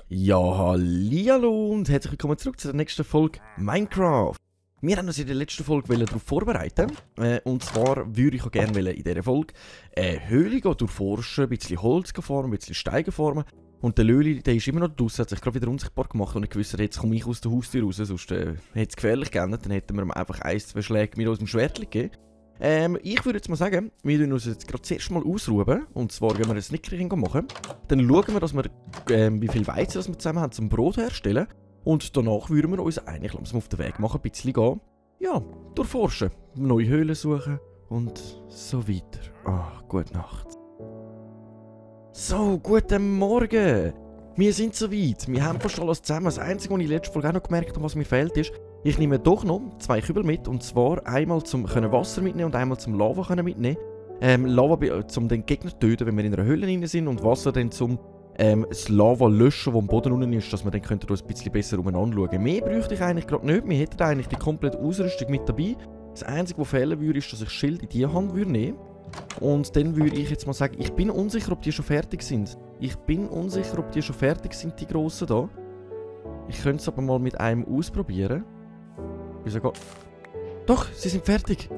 Ja, hallihallo und herzlich willkommen zurück zu der nächsten Folge Minecraft. Wir haben uns in der letzten Folge darauf vorbereiten. Und zwar würde ich auch gerne in dieser Folge eine Höhle durchforschen, ein bisschen Holz formen, ein bisschen Steine formen. Und der Löli, der ist immer noch draußen, hat sich gerade wieder unsichtbar gemacht und ich wusste, jetzt komme ich aus der Haustür raus, sonst hätte es gefährlich geändert. Dann hätten wir ihm einfach 1-2 Schläge mit unserem Schwert gegeben. Ich würde jetzt mal sagen, wir tun uns jetzt gerade zuerst mal ausruhen. Und zwar gehen wir ein Snickerchen machen. Dann schauen wir, dass wir, wie viel Weizen wir zusammen haben zum Brot herstellen. Und danach würden wir uns eigentlich langsam auf den Weg machen, ein bisschen gehen. Ja, durchforschen, neue Höhlen suchen und so weiter. Gute Nacht. So, guten Morgen. Wir sind soweit. Wir haben fast alles zusammen. Das Einzige, was ich letzte Folge auch noch gemerkt habe, was mir fehlt, ist, ich nehme doch noch 2 Kübel mit. Und zwar einmal zum Wasser mitnehmen und einmal zum Lava mitnehmen. Lava zum den Gegner töten, wenn wir in einer Höhle drin sind. Und Wasser dann zum das Lava löschen, das am Boden unten ist, dass wir dann ein bisschen besser umeinander schauen. Mehr bräuchte ich eigentlich gerade nicht. Wir hätten eigentlich die komplette Ausrüstung mit dabei. Das Einzige, was fehlen würde, ist, dass ich Schild in die Hand nehmen würde. Und dann würde ich jetzt mal sagen, ich bin unsicher, ob die schon fertig sind. Die grossen da. Ich könnte es aber mal mit einem ausprobieren. Wieso geht... Doch, sie sind fertig.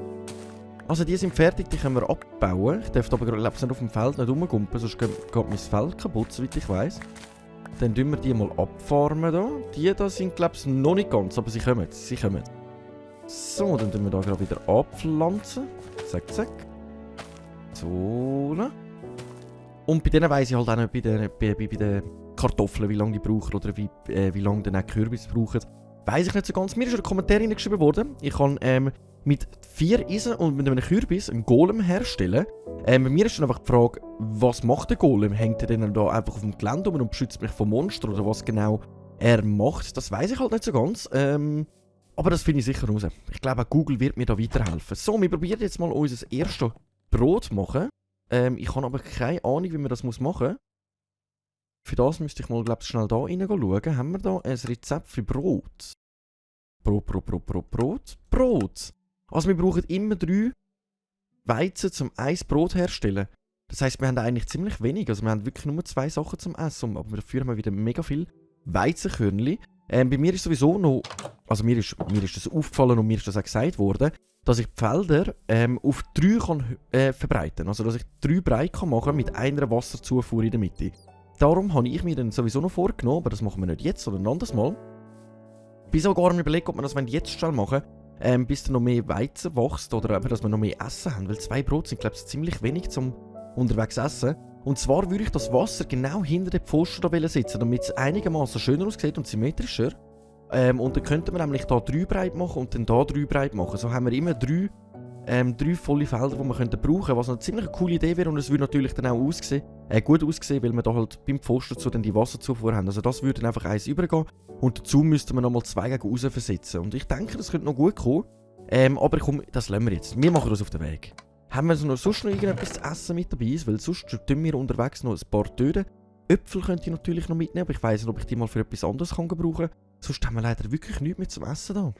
Also die sind fertig, die können wir abbauen. Ich darf aber gerade nicht auf dem Feld nicht rumgumpen, sonst geht mein Feld kaputt, soweit ich weiss. Dann tun wir die mal abfarmen da. Die da sind, glaube ich, noch nicht ganz, aber sie kommen. So, dann tun wir da gerade wieder abpflanzen. Zack, zack. So. Und bei denen weiss ich halt auch nicht bei den Kartoffeln, wie lange die brauchen oder wie lange dann auch Kürbis brauchen. Weiss ich nicht so ganz. Mir ist ein Kommentar reingeschrieben worden. Ich kann mit 4 Eisen und mit einem Kürbis einen Golem herstellen. Bei mir ist dann einfach die Frage, was macht der Golem? Hängt er denn da einfach auf dem Gelände rum und beschützt mich vor Monstern oder was genau er macht? Das weiss ich halt nicht so ganz. Aber das finde ich sicher raus. Ich glaube, auch Google wird mir da weiterhelfen. So, wir probieren jetzt mal unser erstes Brot zu machen. Ich habe aber keine Ahnung, wie man das machen muss. Für das müsste ich mal, glaube ich, schnell da rein schauen. Haben wir da ein Rezept für Brot? Brot! Also wir brauchen immer 3 Weizen, um 1 Brot herzustellen. Das heisst, wir haben eigentlich ziemlich wenig. Also wir haben wirklich nur 2 Sachen zum Essen. Aber dafür haben wir wieder mega viel Weizenkörnchen. Bei mir ist sowieso noch... Also mir ist das aufgefallen und mir ist das auch gesagt worden, dass ich die Felder auf 3 kann, verbreiten kann. Also dass ich 3 breit kann machen mit einer Wasserzufuhr in der Mitte. Darum habe ich mir dann sowieso noch vorgenommen, aber das machen wir nicht jetzt, sondern ein anderes Mal. Ich bin sogar am Überlegen, ob wir das jetzt schnell machen, bis dann noch mehr Weizen wächst oder eben, dass wir noch mehr Essen haben. Weil 2 Brot sind, glaube ich, ziemlich wenig zum unterwegs essen. Und zwar würde ich das Wasser genau hinter den Pfosten da setzen, damit es einigermaßen schöner aussieht und symmetrischer. Und dann könnten wir nämlich da 3 breit machen und dann da 3 breit machen. So haben wir immer 3 volle Felder, die wir brauchen könnten, was eine ziemlich coole Idee wäre und es würde natürlich dann auch gut aussehen, weil wir da halt beim Pfosten zu dann die Wasserzufuhr haben. Also das würde dann einfach 1 übergehen und dazu müssten wir nochmal 2 gegen raus versetzen. Und ich denke, das könnte noch gut kommen. Aber komm, das lassen wir jetzt. Wir machen das auf den Weg. Haben wir sonst noch irgendetwas zu essen mit dabei? Weil sonst tun wir unterwegs noch ein paar Töne. Äpfel könnte ich natürlich noch mitnehmen, aber ich weiss nicht, ob ich die mal für etwas anderes brauchen kann. Sonst haben wir leider wirklich nichts mehr zum Essen da.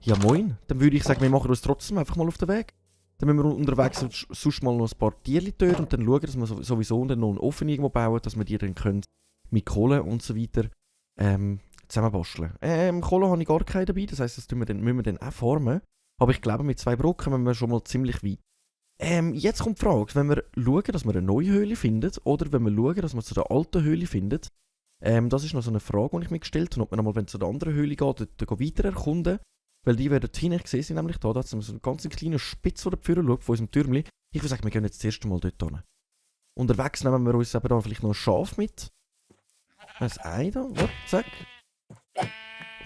Ja moin, dann würde ich sagen, wir machen uns trotzdem einfach mal auf den Weg. Dann müssen wir unterwegs sonst mal noch ein paar Tierchen töten und dann schauen, dass wir sowieso dann noch einen Ofen irgendwo bauen, dass wir die dann können mit Kohle und so weiter zusammenbasteln. Kohle habe ich gar keine dabei, das heisst, das müssen wir dann auch formen. Aber ich glaube, mit 2 Brocken kommen wir schon mal ziemlich weit. Jetzt kommt die Frage, wenn wir schauen, dass wir eine neue Höhle finden oder wenn wir schauen, dass wir zu der alten Höhle finden. Das ist noch so eine Frage, die ich mir gestellt habe, ob wir nochmal zu der anderen Höhle gehen, dort weiter erkunden. Weil die werden hinten, ich sehe sie nämlich da hat so einen ganz kleinen Spitz, der vorne schaut, von unserem Türmchen. Ich würde sagen, wir gehen jetzt das erste Mal dort hin. Unterwegs nehmen wir uns eben da vielleicht noch ein Schaf mit. Ein Ei da, zack.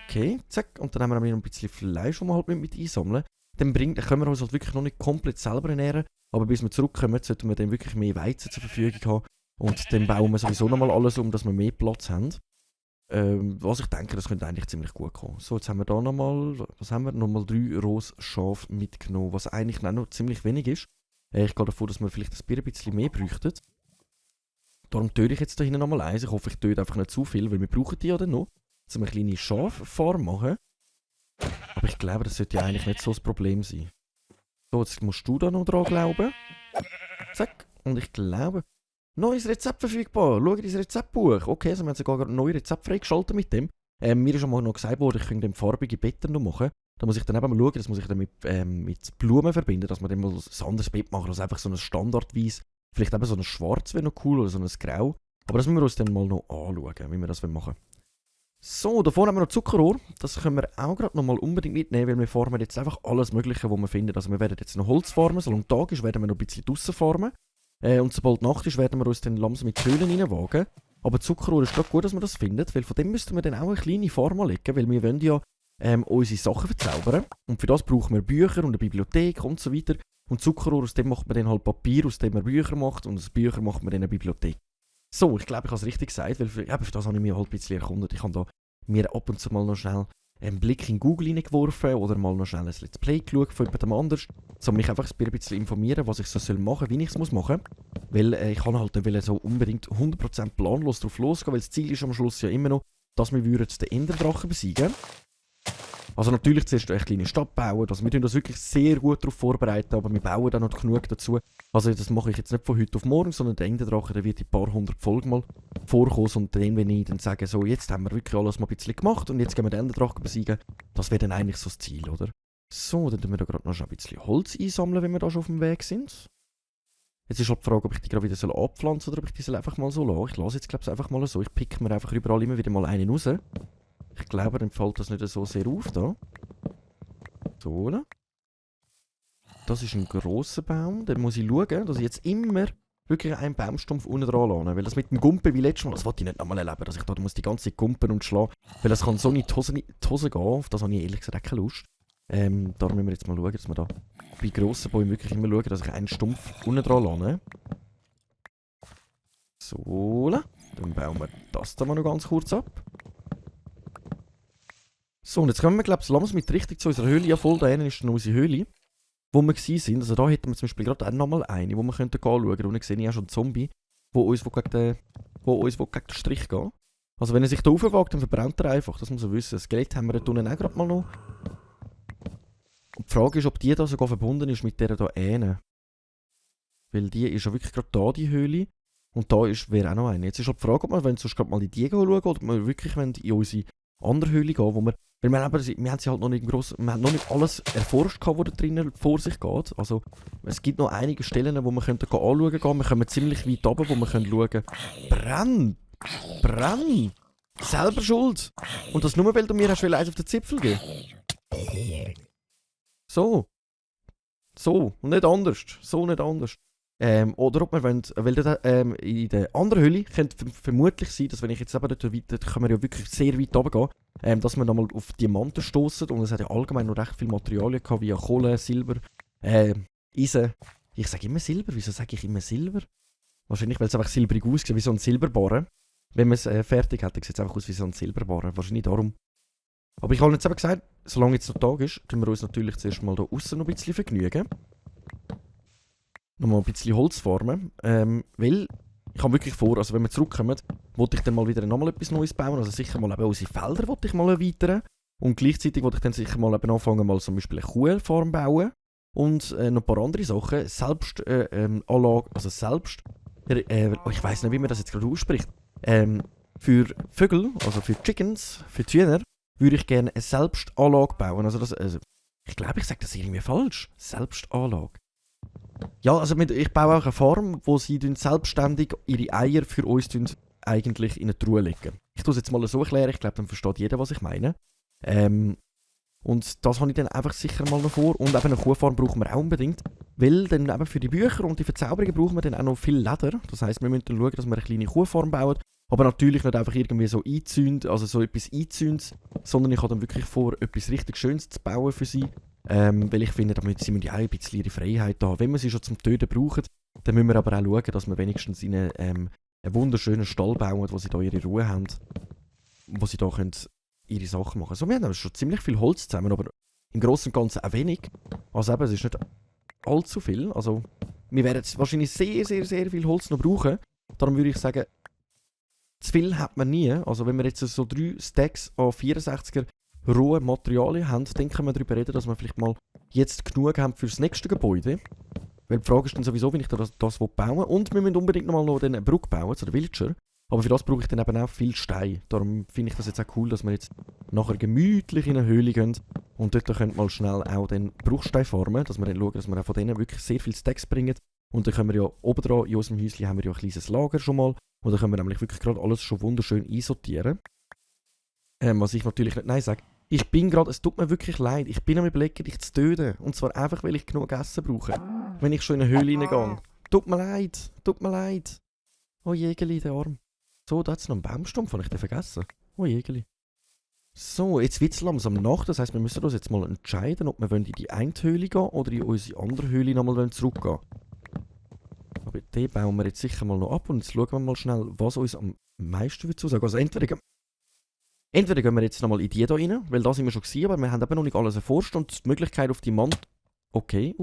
Okay, zack. Und dann haben wir noch ein bisschen Fleisch, das wir halt mit einsammeln. Dann können wir uns halt wirklich noch nicht komplett selber ernähren. Aber bis wir zurückkommen, sollten wir dann wirklich mehr Weizen zur Verfügung haben. Und dann bauen wir sowieso nochmal alles um, dass wir mehr Platz haben. Was ich denke, das könnte eigentlich ziemlich gut kommen. So, jetzt haben wir da nochmal, Nochmal 3 rohes Schafe mitgenommen, was eigentlich auch noch ziemlich wenig ist. Ich gehe davon, dass wir vielleicht ein bisschen mehr bräuchten. Darum töte ich jetzt da hinten nochmal 1. Ich hoffe, ich töte einfach nicht zu viel, weil wir brauchen die ja dann noch, um eine kleine Schaffarm machen. Aber Aber ich glaube, das sollte ja eigentlich nicht so das Problem sein. So, jetzt musst du da noch dran glauben. Zack. Und ich glaube, neues Rezept verfügbar. Schau dein Rezeptbuch. Okay, also wir haben sogar ein neues Rezept freigeschaltet mit dem. Mir ist schon mal noch gesagt worden, ich könnte farbige Betten noch machen. Da muss ich dann eben mal schauen, das muss ich dann mit Blumen verbinden, dass wir dann mal ein anderes Bett machen, als einfach so ein standardweise. Vielleicht eben so ein Schwarz wäre noch cool oder so ein Grau. Aber das müssen wir uns dann mal noch anschauen, wie wir das machen wollen. So, da vorne haben wir noch Zuckerrohr. Das können wir auch gerade noch mal unbedingt mitnehmen, weil wir formen jetzt einfach alles Mögliche, was wir finden. Also wir werden jetzt noch Holz formen, solange Tag ist, werden wir noch ein bisschen draussen formen. Und sobald Nacht ist, werden wir uns dann langsam mit Höhlen reinwagen. Aber Zuckerrohr ist gerade gut, dass wir das finden, weil von dem müssten wir dann auch eine kleine Farm anlegen, weil wir wollen ja unsere Sachen verzaubern. Und für das brauchen wir Bücher und eine Bibliothek und so weiter. Und Zuckerrohr, aus dem macht man dann halt Papier, aus dem man Bücher macht. Und aus Büchern macht man dann eine Bibliothek. So, ich glaube, ich habe es richtig gesagt, weil für das habe ich mich halt ein bisschen erkundet. Ich habe da mir ab und zu mal noch schnell einen Blick in Google hineingeworfen oder mal noch schnell ein Let's Play geschaut von jemandem anders, um mich einfach ein bisschen informieren, was ich so machen soll, wie ich es machen muss. Weil ich kann halt so unbedingt 100% planlos drauf losgehen, weil das Ziel ist am Schluss ja immer noch, dass wir den Enderdrachen besiegen. Also natürlich zuerst eine kleine Stadt bauen, also wir tun das wirklich sehr gut darauf vorbereiten, aber wir bauen dann noch genug dazu. Also das mache ich jetzt nicht von heute auf morgen, sondern der Enderdrache, der wird in ein paar hundert Folgen mal vorkommen und dann, wenn ich dann sage, so jetzt haben wir wirklich alles mal ein bisschen gemacht und jetzt gehen wir den Enderdrachen besiegen, das wäre dann eigentlich so das Ziel, oder? So, dann tun wir da gerade noch ein bisschen Holz einsammeln, wenn wir da schon auf dem Weg sind. Jetzt ist halt die Frage, ob ich die gerade wieder abpflanzen soll oder ob ich die einfach mal so lasse. Ich lasse jetzt glaube ich einfach mal so, ich pick mir einfach überall immer wieder mal einen raus. Ich glaube, dann fällt das nicht so sehr auf da. So, ne? Das ist ein grosser Baum. Dann muss ich schauen, dass ich jetzt immer wirklich einen Baumstumpf unten dran lasse. Weil das mit dem Gumpen wie letztes Mal, das wollte ich nicht nochmal erleben. Dass ich da muss die ganze Zeit gumpen und schlagen. Weil das kann so in die Hose gehen. Auf das habe ich ehrlich gesagt keine Lust. Darum müssen wir jetzt mal schauen, dass wir da bei grossen Bäumen wirklich immer schauen, dass ich einen Stumpf unten dran lasse. So, ne? Dann bauen wir das da mal noch ganz kurz ab. So, und jetzt kommen wir, glaube ich, langsam mit Richtung zu unserer Höhle. Ja, voll da hinten ist dann unsere Höhle, wo wir waren. Also da hätten wir zum Beispiel gerade auch nochmal eine, wo wir anschauen könnten. Und ich sehe ja schon einen Zombie, der uns gegen den Strich geht. Also wenn er sich da raufwagt, dann verbrennt er einfach. Das muss er wissen. Das Skelett haben wir da unten auch gerade mal noch. Und die Frage ist, ob die da sogar verbunden ist mit der da hinten. Weil die ist ja wirklich gerade da, die Höhle. Und da wäre auch noch eine. Jetzt ist halt die Frage, ob wir sonst gerade mal in die schauen oder ob wir wirklich in unsere andere Höhle gehen, wo wir... Weil wir haben sie halt noch nicht wir haben noch nicht alles erforscht, was da drinnen vor sich geht. Also es gibt noch einige Stellen, wo wir anschauen können. Wir kommen ziemlich weit runter, wo wir schauen können. Brenn! Selber schuld! Und das nur, weil du mir hast eins auf den Zipfel geben. So, und nicht anders. So, nicht anders. Oder ob wir wollen, weil in der anderen Höhle könnte vermutlich sein, dass wenn ich jetzt eben dort weiter, können wir ja wirklich sehr weit runtergehen, dass wir nochmal auf Diamanten stoßen und es hat ja allgemein noch recht viel Materialien gehabt, wie Kohle, Silber, Eisen. Ich sage immer Silber, wieso sage ich immer Silber? Wahrscheinlich, weil es einfach silbrig aussieht, wie so ein Silberbarren. Wenn man es fertig hat, sieht es einfach aus wie so ein Silberbarren. Wahrscheinlich darum. Aber ich habe jetzt eben gesagt, solange jetzt noch Tag ist, können wir uns natürlich zuerst mal da außen noch ein bisschen vergnügen. Nochmal ein bisschen Holz formen, weil ich habe wirklich vor, also wenn wir zurückkommen, wollte ich dann mal wieder nochmal etwas Neues bauen, also sicher mal eben unsere Felder wollte ich mal erweitern und gleichzeitig wollte ich dann sicher mal eben anfangen, mal zum Beispiel eine Kuhfarm bauen und noch ein paar andere Sachen, Anlage, also ich weiss nicht, wie man das jetzt gerade ausspricht, für Vögel, also für Chickens, für die Hühner, würde ich gerne eine Selbstanlage bauen, ich glaube, ich sage das irgendwie falsch, Selbstanlage. Ja, also ich baue auch eine Farm, wo sie selbstständig ihre Eier für uns eigentlich in eine Truhe legen. Ich tue es jetzt mal so erklären, ich glaube, dann versteht jeder, was ich meine. Und das habe ich dann einfach sicher mal noch vor. Und eben eine Kuhfarm brauchen wir auch unbedingt, weil dann eben für die Bücher und die Verzauberungen brauchen wir dann auch noch viel Leder. Das heisst, wir müssen dann schauen, dass wir eine kleine Kuhfarm bauen. Aber natürlich nicht einfach irgendwie so so etwas einzünden, sondern ich habe dann wirklich vor, etwas richtig Schönes zu bauen für sie. Weil ich finde, damit sie ja auch ein bisschen ihre Freiheit haben. Wenn wir sie schon zum Töten brauchen, dann müssen wir aber auch schauen, dass wir wenigstens ihnen einen wunderschönen Stall bauen, wo sie da ihre Ruhe haben, wo sie da ihre Sachen machen können. So, wir haben schon ziemlich viel Holz zusammen, aber im Großen und Ganzen auch wenig. Also eben, es ist nicht allzu viel. Also wir werden jetzt wahrscheinlich sehr, sehr, sehr viel Holz noch brauchen. Darum würde ich sagen, zu viel hat man nie. Also wenn wir jetzt so 3 Stacks an 64er rohen Materialien haben, dann können wir darüber reden, dass wir vielleicht mal jetzt genug haben für das nächste Gebäude. Weil die Frage ist dann sowieso, wenn ich das bauen will. Und wir müssen unbedingt noch eine Brücke bauen, zu den Villager. Aber für das brauche ich dann eben auch viel Stein. Darum finde ich das jetzt auch cool, dass wir jetzt nachher gemütlich in eine Höhle gehen. Und dort können wir mal schnell auch den Bruchstein farmen, dass wir dann schauen, dass wir auch von denen wirklich sehr viele Stacks bringen. Und dann können wir ja oben dran, in unserem Häuschen, haben wir ja ein kleines Lager schon mal. Und dann können wir nämlich wirklich gerade alles schon wunderschön einsortieren. Was ich natürlich nicht nein sage. Ich bin gerade, es tut mir wirklich leid, ich bin am überlegen, dich zu töten. Und zwar einfach, weil ich genug Essen brauche. Wenn ich schon in eine Höhle reingehe. Tut mir leid. Oh Jägeli, der Arm. So, da hat es noch einen Baumstumpf, habe ich den vergessen. Oh Jägeli. So, jetzt wird es langsam Nacht, das heisst, wir müssen uns jetzt mal entscheiden, ob wir in die eine Höhle gehen oder in unsere andere Höhle nochmal zurückgehen. Aber den bauen wir jetzt sicher mal noch ab und jetzt schauen wir mal schnell, was uns am meisten dazu sagen. Also entweder gehen wir jetzt nochmal in die hier rein, weil da sind wir schon gewesen, aber wir haben eben noch nicht alles erforscht und die Möglichkeit auf die Okay,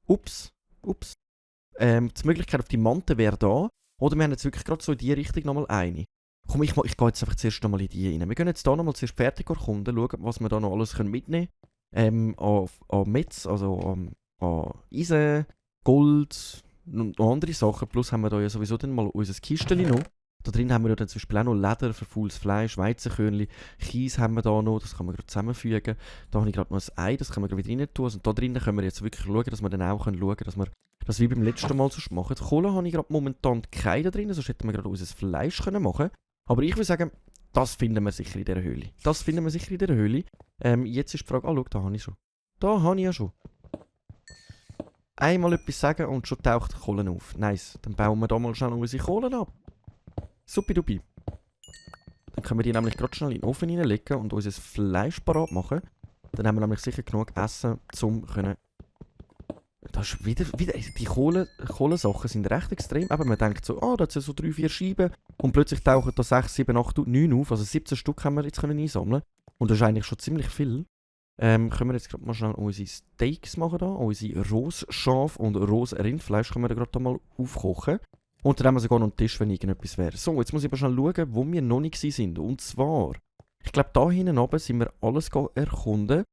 die Möglichkeit auf die Mante wäre da. Oder wir haben jetzt wirklich gerade so in die Richtung nochmal eine. Komm, ich gehe jetzt einfach zuerst nochmal in die rein. Wir gehen jetzt hier nochmal zuerst fertig erkunden, schauen, was wir da noch alles mitnehmen können. An Metz, also an Eisen, Gold und noch andere Sachen. Plus haben wir da ja sowieso dann mal unser Kistchen noch. Da drin haben wir ja dann zum Beispiel auch noch Leder, verfaultes Fleisch, Weizenkörnchen, Kies haben wir da noch, das kann man gerade zusammenfügen. Da habe ich gerade noch ein Ei, das können wir wieder rein tun. Und da drinnen können wir jetzt wirklich schauen, dass wir dann auch schauen können, dass wir das wie beim letzten Mal so machen. Die Kohle habe ich gerade momentan keine drin, sonst hätten wir gerade unser Fleisch machen können. Aber ich würde sagen, das finden wir sicher in dieser Höhle. Jetzt ist die Frage, schau, da habe ich schon. Da habe ich ja schon. Einmal etwas sagen und schon taucht die Kohle auf. Nice, dann bauen wir da mal schnell unsere Kohle ab. Supidupi. Dann können wir die nämlich gerade schnell in den Ofen reinlegen und unser Fleisch parat machen. Dann haben wir nämlich sicher genug Essen, um können. Das ist wieder die Kohlensachen sind recht extrem. Aber man denkt so, da hat es so 3-4 Scheiben. Und plötzlich tauchen da 6, 7, 8, 9 auf. Also 17 Stück haben wir jetzt einsammeln. Und das ist eigentlich schon ziemlich viel. Können wir jetzt gerade mal schnell unsere Steaks machen da. Unsere Rosschaf und Rosrindfleisch können wir gerade mal aufkochen. Und dann haben wir sogar noch einen Tisch, wenn irgendetwas wäre. So, jetzt muss ich aber schnell schauen, wo wir noch nicht sind. Und zwar, ich glaube, da hinten oben sind wir alles erkunden.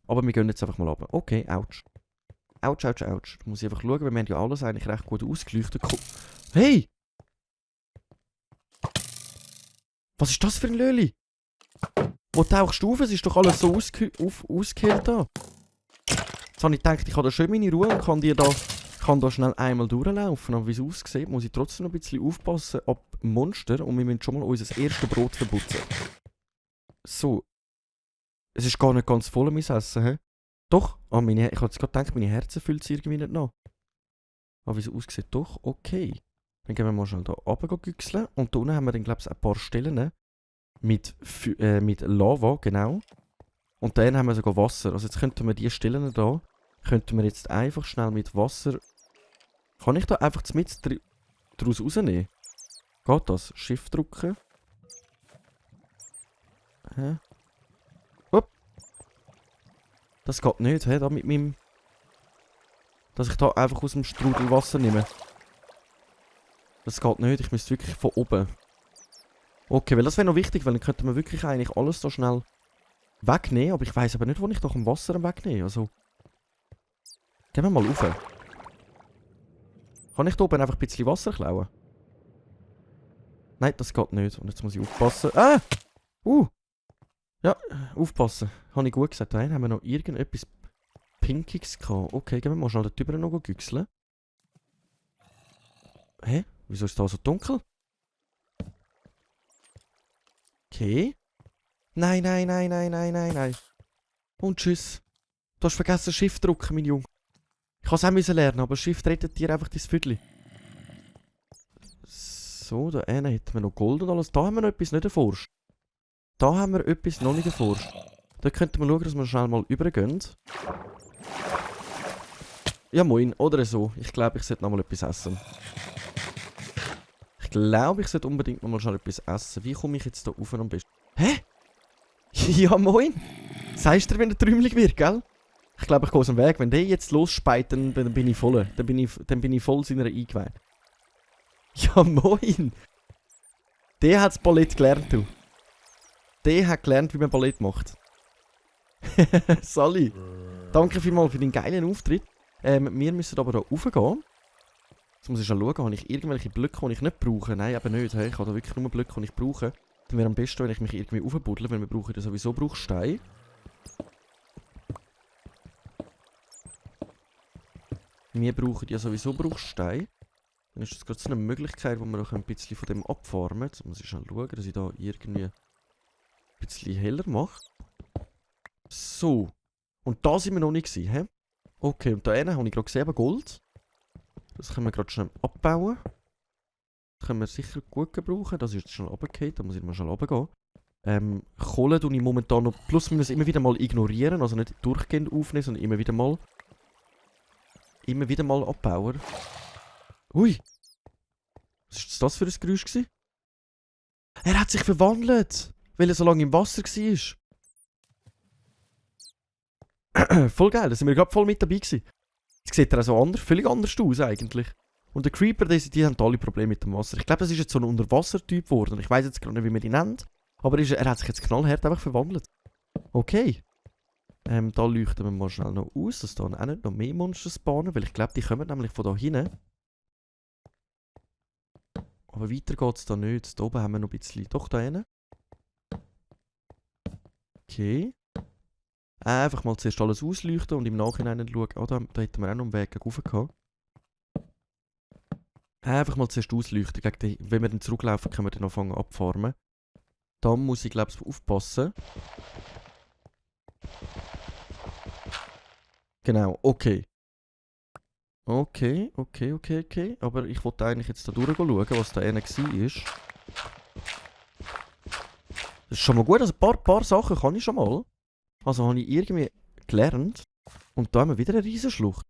Aber wir gehen jetzt einfach mal runter. Okay, ouch. Ouch. Da muss ich einfach schauen, weil wir haben ja alles eigentlich recht gut ausgeleuchtet. Hey! Was ist das für ein Löli? Wo tauchst du auf? Es ist doch alles so ausgehöhlt da. Jetzt habe ich gedacht, ich habe da schön meine Ruhe und kann da schnell einmal durchlaufen. Aber wie es aussieht, muss ich trotzdem noch ein bisschen aufpassen ab Monster. Und wir müssen schon mal unser erstes Brot verputzen. So. Es ist gar nicht ganz voll, mein Essen, hä? Doch. Ich habe jetzt gerade gedacht, meine Herzen füllt es irgendwie nicht nach. Aber wie es aussieht, doch. Okay. Dann gehen wir mal schnell hier runter güchseln. Und da unten haben wir dann, glaube ich, ein paar Stellen mit Lava, genau. Und dann haben wir sogar Wasser. Also jetzt könnten wir diese Stellen hier, jetzt einfach schnell mit Wasser. Kann ich da einfach mit daraus rausnehmen? Geht das? Shift drücken. Hä? Upp. Das geht nicht, hä? Da mit meinem. Dass ich da einfach aus dem Strudel Wasser nehme. Das geht nicht, ich müsste wirklich von oben. Okay, weil das wäre noch wichtig, weil dann könnte man wirklich eigentlich alles da schnell wegnehmen. Aber ich weiss aber nicht, wo ich doch im Wasser wegnehme. Also. Gehen wir mal rauf. Kann ich da oben einfach ein bisschen Wasser klauen? Nein, das geht nicht. Und jetzt muss ich aufpassen. Ah! Ja, aufpassen. Habe ich gut gesagt. Da haben wir noch irgendetwas Pinkiges gehabt. Okay, gehen wir mal schnell darüber noch güchseln. Hä? Wieso ist da so dunkel? Okay. Nein. Und tschüss. Du hast vergessen, Shift drücken, mein Junge. Ich kann es auch lernen, aber Shift rettet dir einfach dein Viertel. So, da hinten hätten wir noch Gold und alles. Da haben wir noch etwas nicht erforscht. Da könnten wir schauen, dass wir schnell mal übergehen. Ja, moin. Oder so. Ich glaube, ich sollte noch mal etwas essen. Ich glaube, ich sollte unbedingt noch mal schnell etwas essen. Wie komme ich jetzt da rauf am besten? Hä? Ja, moin. Sagst du, wenn der trümmelig wird, gell? Ich glaube, ich gehe aus dem Weg. Wenn der jetzt losspeit, dann bin ich voll. Dann bin ich voll seiner eingeweiht. Ja, moin. Der hat das Ballett gelernt, du. Der hat gelernt, wie man Ballett macht. Sally, danke vielmals für deinen geilen Auftritt. Wir müssen aber hier raufgehen. Jetzt muss ich schon schauen, habe ich irgendwelche Blöcke, die ich nicht brauche? Nein, eben nicht. Hey, ich habe da wirklich nur Blöcke, die ich brauche. Dann wäre am besten, wenn ich mich irgendwie aufbuddle, weil wir brauchen ja sowieso Bruchstein. Wir brauchen ja sowieso Bruchstein. Dann ist das gerade so eine Möglichkeit, wo wir auch ein bisschen von dem abfarmen. Jetzt muss ich schon schauen, dass ich da irgendwie ein bisschen heller mache. So. Und da sind wir noch nicht gewesen, hä? Okay, und da habe ich gerade gesehen, Gold. Das können wir gerade schnell abbauen. Das können wir sicher gut gebrauchen. Das ist jetzt schon runtergefallen, da muss ich mal schnell runtergehen. Kohle tue ich momentan noch plus minus immer wieder mal ignorieren. Also nicht durchgehend aufnehmen, sondern immer wieder mal abbauen. Ui! Was war das für ein Geräusch gewesen? Er hat sich verwandelt! Weil er so lange im Wasser war. Voll geil, da sind wir gerade voll mit dabei gewesen. Jetzt sieht er auch so anders, völlig anders aus eigentlich. Und der Creeper, die haben alle Probleme mit dem Wasser. Ich glaube, das ist jetzt so ein Unterwassertyp geworden. Ich weiß jetzt gar nicht, wie man die nennt. Aber er hat sich jetzt knallhart einfach verwandelt. Okay. Da leuchten wir mal schnell noch aus, dass da auch nicht noch mehr Monster spawnen, weil ich glaube, die kommen nämlich von da hinten. Aber weiter geht es da nicht. Da oben haben wir noch ein bisschen. Doch, da hinten. Okay. Einfach mal zuerst alles ausleuchten und im Nachhinein schauen. Oh, da hätten wir auch noch einen Weg rauf gehabt. Einfach mal zuerst ausleuchten. Wenn wir dann zurücklaufen, können wir dann anfangen abfarmen. Da muss ich, glaube ich, aufpassen. Genau, okay. Okay. Aber ich wollte eigentlich jetzt da durchschauen, was da innen war. Das ist schon mal gut, also ein paar Sachen kann ich schon mal. Also habe ich irgendwie gelernt. Und da haben wir wieder eine Riesenschlucht.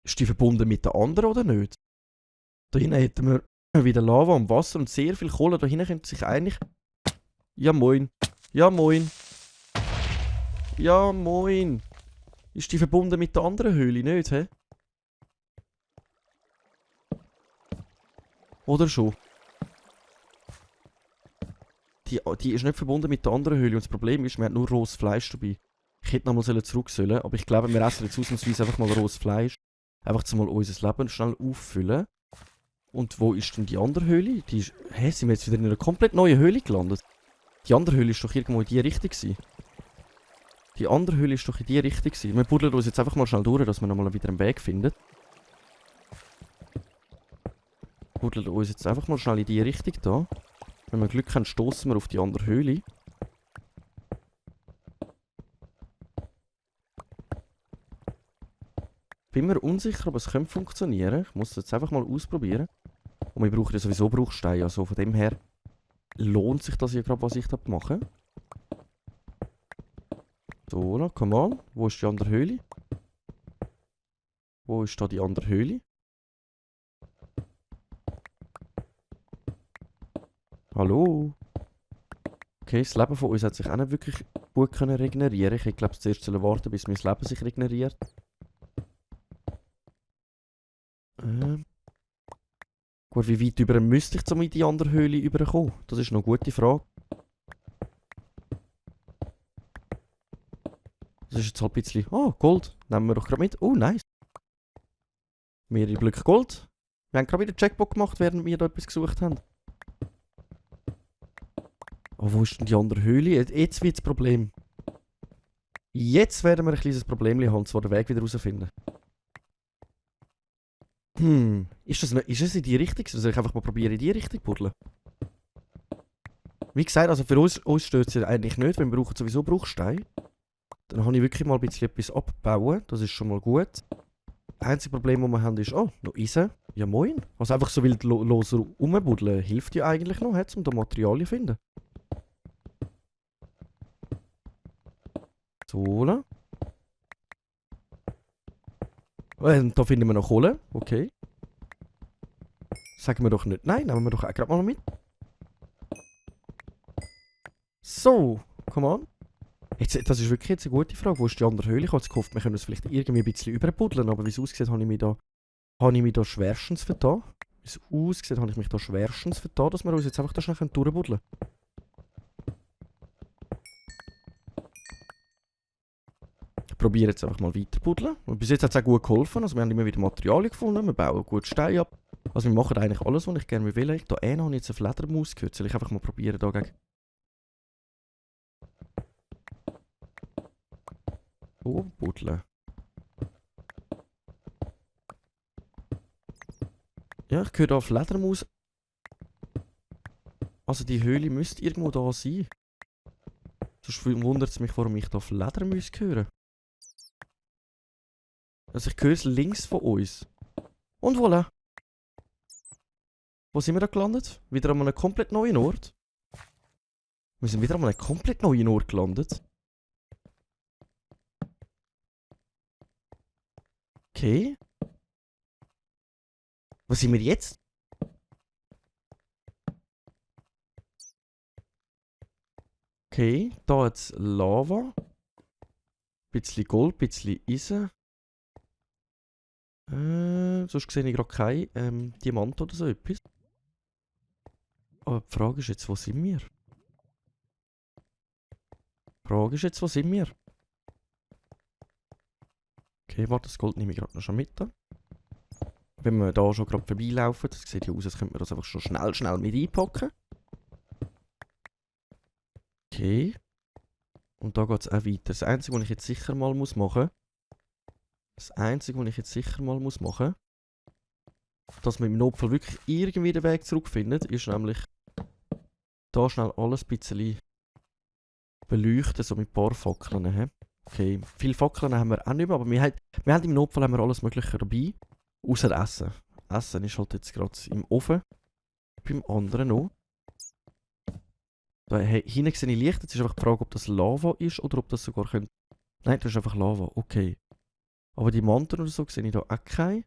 Ist die verbunden mit der anderen oder nicht? Da hinten hätten wir wieder Lava und Wasser und sehr viel Kohle. Da hinten könnte sich eigentlich... Ja moin. Ja moin. Ja moin. Ist die verbunden mit der anderen Höhle, nicht, hä? Oder schon? Die ist nicht verbunden mit der anderen Höhle und das Problem ist, wir haben nur rohes Fleisch dabei. Ich hätte nochmal zurück sollen, aber ich glaube, wir essen jetzt ausnahmsweise einfach mal rohes Fleisch. Einfach mal unser Leben schnell auffüllen. Und wo ist denn die andere Höhle? Die ist... Hä, sind wir jetzt wieder in einer komplett neuen Höhle gelandet? Die andere Höhle ist doch irgendwo in die Richtung gewesen. Die andere Höhle ist doch in die Richtung gewesen. Wir buddeln uns jetzt einfach mal schnell durch, dass wir nochmal wieder einen Weg finden. Buddeln uns jetzt einfach mal schnell in die Richtung da. Wenn wir Glück haben, stoßen wir auf die andere Höhle. Bin mir unsicher, ob es funktionieren könnte. Ich muss es jetzt einfach mal ausprobieren. Und wir brauchen ja sowieso Bruchsteine. Also von dem her lohnt sich das ja gerade, was ich da mache. So, come on. Wo ist die andere Höhle? Wo ist da die andere Höhle? Hallo? Okay, das Leben von uns hat sich auch nicht wirklich gut regenerieren. Ich glaube, zuerst warten, bis mein Leben sich regeneriert. Gut, wie weit über müsste ich um in die andere Höhle überkommen? Das ist noch eine gute Frage. Das ist jetzt halt ein bisschen... Oh, Gold. Nehmen wir doch gerade mit. Oh, nice. Mehrere Blöcke Gold. Wir haben gerade wieder Jackpot gemacht, während wir da etwas gesucht haben. Oh, wo ist denn die andere Höhle? Jetzt wird das Problem. Jetzt werden wir ein kleines Problem haben, und zwar den Weg wieder herausfinden. Ist es in die Richtung? Soll ich einfach mal probieren, in die Richtung buddeln? Wie gesagt, also für uns stört es ja eigentlich nicht, weil wir brauchen sowieso Bruchstein. Dann habe ich wirklich mal ein bisschen etwas abbauen. Das ist schon mal gut. Das einzige Problem, das wir haben, ist, oh, noch Eisen. Ja moin. Also einfach so wild los rumbuddeln hilft ja eigentlich noch, um da Materialien zu finden. So, da. Da finden wir noch Kohle. Okay. Sagen wir doch nicht. Nein, nehmen wir doch auch gerade mal mit. So, come on. Jetzt, das ist wirklich jetzt eine gute Frage. Wo ist die andere Höhle? Ich habe gehofft, wir können es vielleicht irgendwie ein bisschen überbuddeln, aber wie es aussieht, habe ich mich da schwerstens vertan. Wie es aussieht, habe ich mich da schwerstens vertan, dass wir uns jetzt einfach da schnell durchbuddeln können. Ich probiere jetzt einfach mal weiter buddeln. Und bis jetzt hat es auch gut geholfen. Also wir haben immer wieder Materialien gefunden, wir bauen gut Steine ab. Also wir machen eigentlich alles, was ich gerne will. Da habe ich jetzt eine Fledermaus gehört. Soll ich einfach mal probieren, da gegen... Oh, buddeln. Ja, ich höre da Fledermaus. Also die Höhle müsste irgendwo da sein. Sonst wundert es mich, warum ich da Fledermäuse höre. Also ich höre es links von uns. Und voilà. Wo sind wir da gelandet? Wieder an einem komplett neuen Ort. Wir sind wieder an einem komplett neuen Ort gelandet. Okay. Wo sind wir jetzt? Okay, da jetzt Lava. Bisschen Gold, bisschen Eisen. Sonst sehe ich gerade kein Diamant oder so etwas. Aber die Frage ist jetzt, wo sind wir? Okay, warte, das Gold nehme ich gerade noch schon mit. Wenn wir da schon gerade vorbeilaufen, das sieht ja aus, als könnte man das einfach schon schnell mit einpacken. Okay. Und da geht es auch weiter. Das Einzige, was ich jetzt sicher mal machen muss, dass wir im Notfall wirklich irgendwie den Weg zurückfinden, ist nämlich da schnell alles ein bisschen beleuchten, so mit ein paar Fackeln. Okay, viele Fackeln haben wir auch nicht mehr, aber wir haben im Notfall alles Mögliche dabei. Außer Essen. Essen ist halt jetzt gerade im Ofen. Beim anderen noch. Da hinten sehe ich Licht. Jetzt ist einfach die Frage, ob das Lava ist oder ob das sogar könnte. Nein, das ist einfach Lava. Okay. Aber die Manteln oder so sehe ich da auch keine.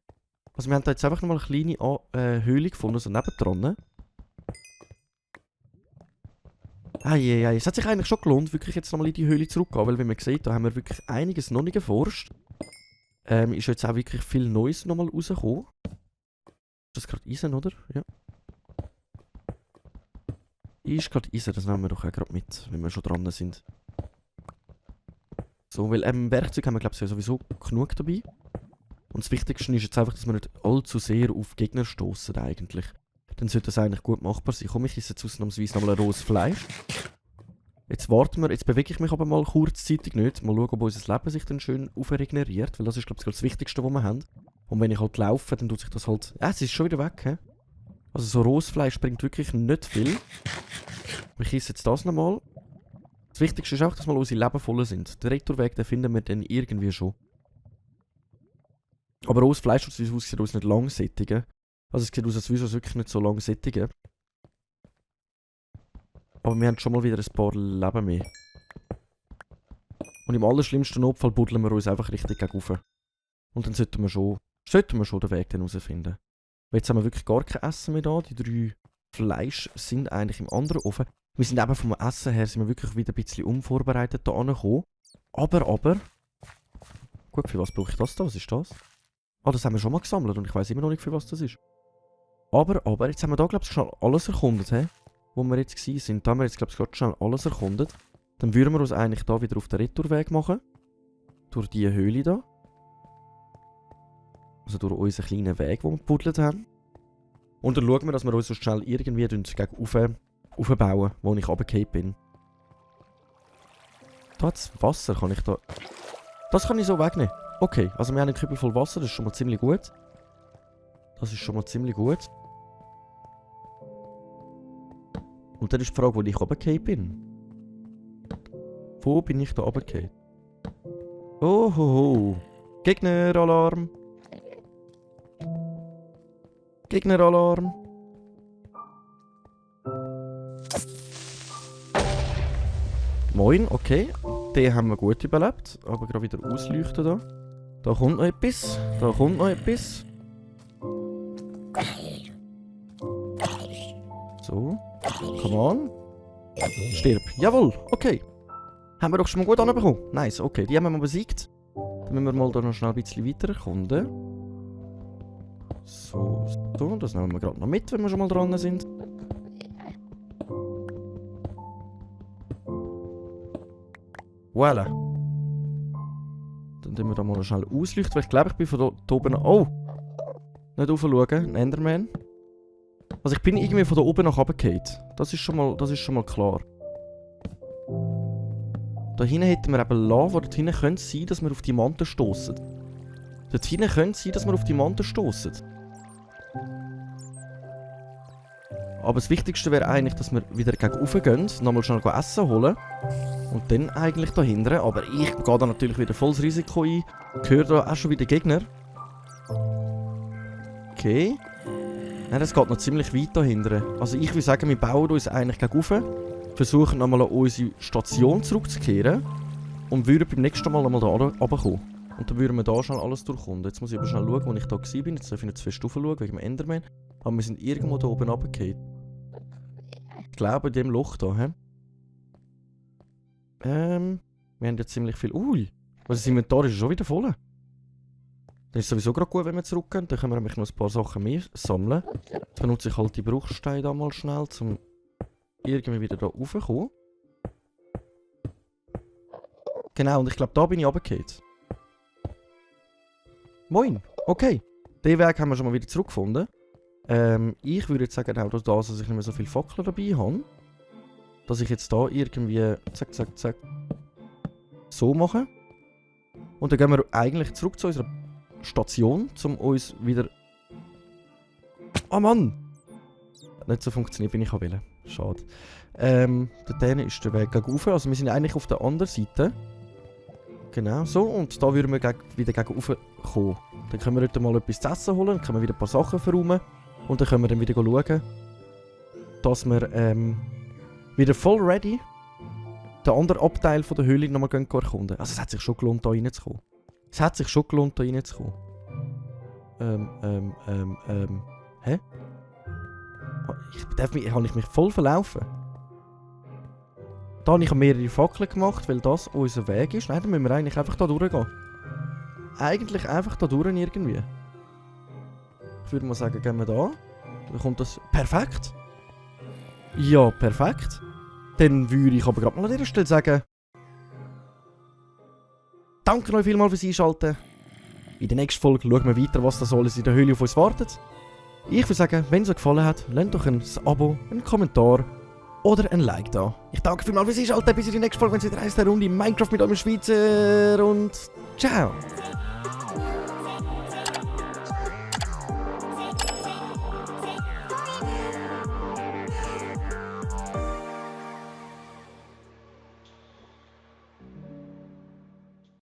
Also wir haben da jetzt einfach nochmal eine kleine Höhle gefunden, so nebendran. Es hat sich eigentlich schon gelohnt, wirklich jetzt nochmal in die Höhle zurückzugehen, weil wie man sieht, da haben wir wirklich einiges noch nicht erforscht. Ist jetzt auch wirklich viel Neues nochmal rausgekommen. Ist das gerade Eisen, oder? Ja. Ist gerade Eisen, das nehmen wir doch auch gerade mit, wenn wir schon dran sind. So, weil Werkzeug haben wir glaube ich sowieso genug dabei. Und das Wichtigste ist jetzt einfach, dass wir nicht allzu sehr auf Gegner stoßen eigentlich. Dann sollte das eigentlich gut machbar sein. Komm, ich esse jetzt ausnahmsweise nochmal ein rohes Fleisch. Jetzt warten wir, jetzt bewege ich mich aber mal kurzzeitig nicht. Mal schauen, ob unser Leben sich dann schön aufregeneriert, weil das ist glaube ich das Wichtigste, was wir haben. Und wenn ich halt laufe, dann tut sich das halt... es ist schon wieder weg, he? Also so rohes Fleisch bringt wirklich nicht viel. Ich esse jetzt das nochmal. Das Wichtigste ist auch, dass mal unsere Leben voll sind. Den Retourweg, den finden wir dann irgendwie schon. Aber rohes Fleisch aussieht uns nicht lang sättigen. Also es sieht aus, als würde es wirklich nicht so lang sättigen. Aber wir haben schon mal wieder ein paar Leben mehr. Und im allerschlimmsten Notfall buddeln wir uns einfach richtig gegenüber. Und dann sollten wir schon den Weg dann herausfinden. Weil jetzt haben wir wirklich gar kein Essen mehr da. Die 3 Fleisch sind eigentlich im anderen Ofen. Wir sind eben vom Essen her sind wir wirklich wieder ein bisschen unvorbereitet da angekommen. Aber... Gut, für was brauche ich das da? Was ist das? Ah, das haben wir schon mal gesammelt und ich weiß immer noch nicht, für was das ist. Aber, jetzt haben wir da, glaube ich, schon alles erkundet, wo wir jetzt waren. Da haben wir jetzt, glaube ich, gerade schon alles erkundet. Dann würden wir uns eigentlich da wieder auf den Retourweg machen. Durch diese Höhle da. Also durch unseren kleinen Weg, den wir gebuddelt haben. Und dann schauen wir, dass wir uns so schnell irgendwie gegen aufbauen, wo ich runtergefallen bin. Da hat Wasser, kann ich da... Das kann ich so wegnehmen. Okay, also wir haben einen Kübel voll Wasser, das ist schon mal ziemlich gut. Und dann ist die Frage, wo ich runtergefallen bin. Wo bin ich da runtergefallen? Ohoho. Gegneralarm. Gegneralarm. Moin, okay. Den haben wir gut überlebt. Aber gerade wieder ausleuchten da. Da kommt noch etwas. So. Come on. Stirb. Jawohl, okay. Haben wir doch schon mal gut anbekommen. Nice, okay. Die haben wir mal besiegt. Dann müssen wir mal da noch schnell ein bisschen weiter erkunden. So, so. Das nehmen wir gerade noch mit, wenn wir schon mal dran sind. Voilà. Dann tun wir da mal schnell ausleuchten, weil ich glaube, ich bin von da oben... Oh! Nicht raufschauen, ein Enderman. Also ich bin irgendwie von da oben nach unten gefallen. Das ist schon mal klar. Da hinten hätten wir eben Lava, dort hinten könnte es sein, dass wir auf die Mantel stossen. Dort hinten könnte es sein, dass wir auf die Mantel stossen. Aber das Wichtigste wäre eigentlich, dass wir wieder gegen rauf gehen, nochmal schnell Essen holen. Und dann eigentlich dahinter. Aber ich gehe da natürlich wieder volles Risiko ein. Ich höre da auch schon wieder Gegner. Okay. Nein, das geht noch ziemlich weit dahinter. Also ich würde sagen, wir bauen uns eigentlich gegen rauf. Versuchen nochmal an unsere Station zurückzukehren. Und würden beim nächsten Mal nochmal da runterkommen. Und dann würden wir da schnell alles durchkommen. Jetzt muss ich aber schnell schauen, wo ich da war. Jetzt darf ich nicht zu fest schauen wegen dem Enderman. Aber wir sind irgendwo da oben runtergefallen. Ich glaube in dem Loch da, hä? Wir haben ja ziemlich viel... Ui! Also das Inventar ist schon wieder voll. Dann ist es sowieso gerade gut, wenn wir zurückgehen. Dann können wir nämlich noch ein paar Sachen mehr sammeln. Jetzt benutze ich halt die Bruchsteine da mal schnell, um irgendwie wieder da raufzukommen. Genau, und ich glaube, da bin ich runtergefallen. Moin! Okay. Den Weg haben wir schon mal wieder zurückgefunden. Ich würde jetzt sagen, auch durch das, dass ich nicht mehr so viele Fackeln dabei habe, dass ich jetzt da irgendwie zack, zack, zack so mache. Und dann gehen wir eigentlich zurück zu unserer Station, um uns wieder... Oh Mann! Hat nicht so funktioniert, wie ich wollte. Schade. Dort ist der Weg gegen rauf. Also wir sind eigentlich auf der anderen Seite. Genau so. Und da würden wir wieder gegen rauf kommen. Dann können wir heute mal etwas zu essen holen, dann können wir wieder ein paar Sachen verräumen. Und dann können wir dann wieder schauen, dass wir wieder voll ready den anderen Abteil von der Höhle nochmal erkunden. Also es hat sich schon gelohnt, da reinzukommen. Es hat sich schon gelohnt, da reinzukommen. Hä? Habe ich mich voll verlaufen? Da habe ich mehrere Fackeln gemacht, weil das unser Weg ist. Nein, dann müssen wir eigentlich einfach da durchgehen. Eigentlich einfach da durch irgendwie. Ich würde mal sagen, gehen wir da. Dann kommt das... Perfekt! Ja, perfekt. Dann würde ich aber gerade mal an dieser Stelle sagen... Danke euch vielmals fürs Einschalten. In der nächsten Folge schauen wir weiter, was da alles in der Höhle auf uns wartet. Ich würde sagen, wenn es euch gefallen hat, lasst doch ein Abo, einen Kommentar oder ein Like da. Ich danke vielmals fürs Einschalten. Bis in die nächste Folge, wenn es wieder heisst, eine Runde Minecraft mit eurem Schweizer und ciao!